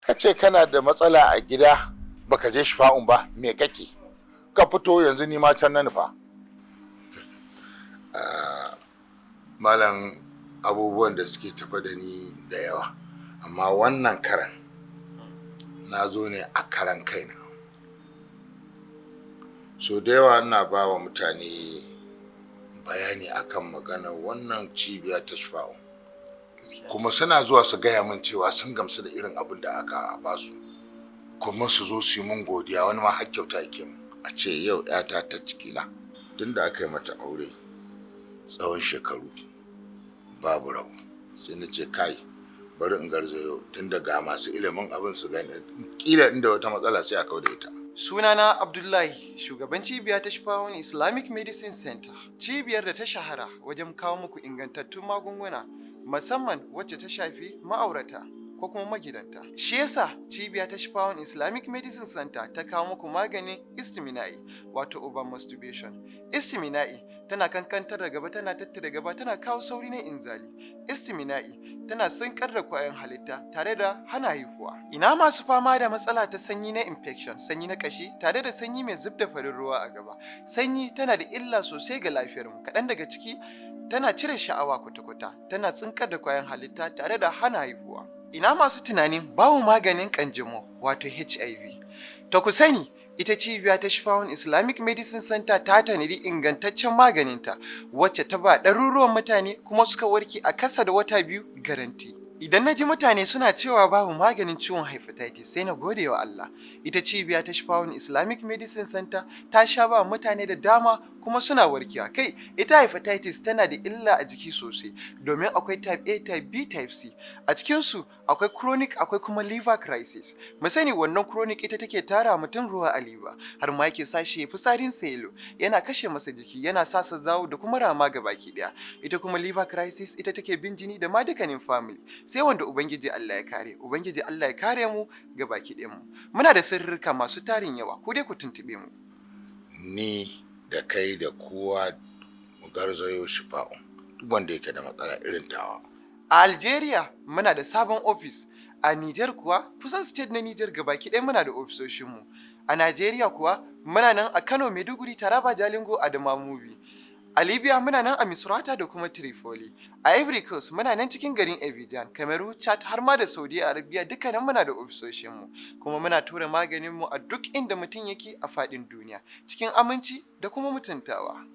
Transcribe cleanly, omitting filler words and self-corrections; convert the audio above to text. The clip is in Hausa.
Ka ce kana da matsala a gida, baka je Shifa'un ba, me kake ka fito yanzu? Ni ma can na nufa. Ah, malam, abubuwan da suke tafa da ni da yawa, amma wannan karan na zo ne a karan kaina. So da yawa ina ba wa mutane bayani akan maganar wannan cibiya ta Shifa'un, kuma suna zuwa su gaya min cewa sun gamsu da irin abin da aka ba su, kuma su zo su yi mun godiya, wani ma har kyauta yake mun. A ce yau 'yata ta cikina, tun da aka yi mata aure tsawon shekaru babu rabu, sai na ce, "Kai, bari in garzayo, tun da ga masu ilimin abin, su gani, kila inda wata matsala sai a kau da ita." Sunana Abdullahi, shugaban cibiya ta Shifawun Islamic Medicine Center, cibiyar da ta shahara wajen kawo muku ingantattun magunguna, musamman wacce ta shafi ma'aurata ko kuma magidanta. Shi yasa cibiya ta Shifawun Islamic Medicine Center ta kawo muku maganin istimina'i, wato over masturbation. Istimina'i tana kankantar da gaba, tana tattara gaba, tana kawo sauri na inzali. Istimina'i tana sinkar da kwayan halitta tare da hana haihuwa. Ina masu fama da matsala ta sanyi na infection, sanyi na kashi tare da sanyi mai zub da farin ruwa a gaba. Sanyi tana da illa sosai ga lafiyarmu. Kaɗan daga ciki, tana cire sha'awa kwata-kwata, tana tsinkar da kwayan halitta tare da hana haihuwa. Ina masu tunanin babu maganin kanjamau, wato HIV. To ku sani, ita cibiya ta Shifawun Islamic Medicine Center ta tanadi ingantaccen maganinta, wacce ta ba ɗaruruwan mutane kuma suka warke a kasa da wata 2, garanti. Idan na ji mutane suna cewa babu maganin ciwon hepatitis, sai na gode wa Allah. Ita cibiya ta Shifawun Islamic Medicine Center ta sha ba mutane da dama kuma suna warkewa. Kai, ita hepatitis tana da illa a jiki sosai, domin akwai type A, type B, type C. A cikinsu akwai chronic, akwai kuma liver crisis. Mu sani, wannan chronic ita take tara mutum ruwa a liver, har ma yake sa shi fitsarin yellow, yana kashe masa jiki, yana sa sa zawo da kuma rama ga baki daya. Ita kuma liver crisis ita take bin jini da ma dukkanin family. Sai wanda Ubangiji Allah ya kare. Ubangiji Allah ya kare mu ga baki ɗayan mu. Muna da sirrika masu tarin yawa, ku dai ku tuntube mu. Ni da kai da kowa mu garzayo Shifa'un, duk wanda yake da matsala irin tawa. A Algeria muna da sabon ofis, a Niger kuwa kusan state na Niger gabaki ɗaya muna da ofisoshinmu. A Najeriya kuwa muna nan a Kano, Maiduguri, Taraba, Jalingo, Adamawa, Mubi. A Libya muna nan a Misrata da kuma Tripoli. A Ivory Coast muna nan cikin garin Abidjan, Cameroon, Chad, har ma da Saudi Arabia, dukkanin muna da ofisoshinmu. Kuma muna tura maganinmu a duk inda mutum yake a faɗin duniya cikin aminci da kuma mutuntawa.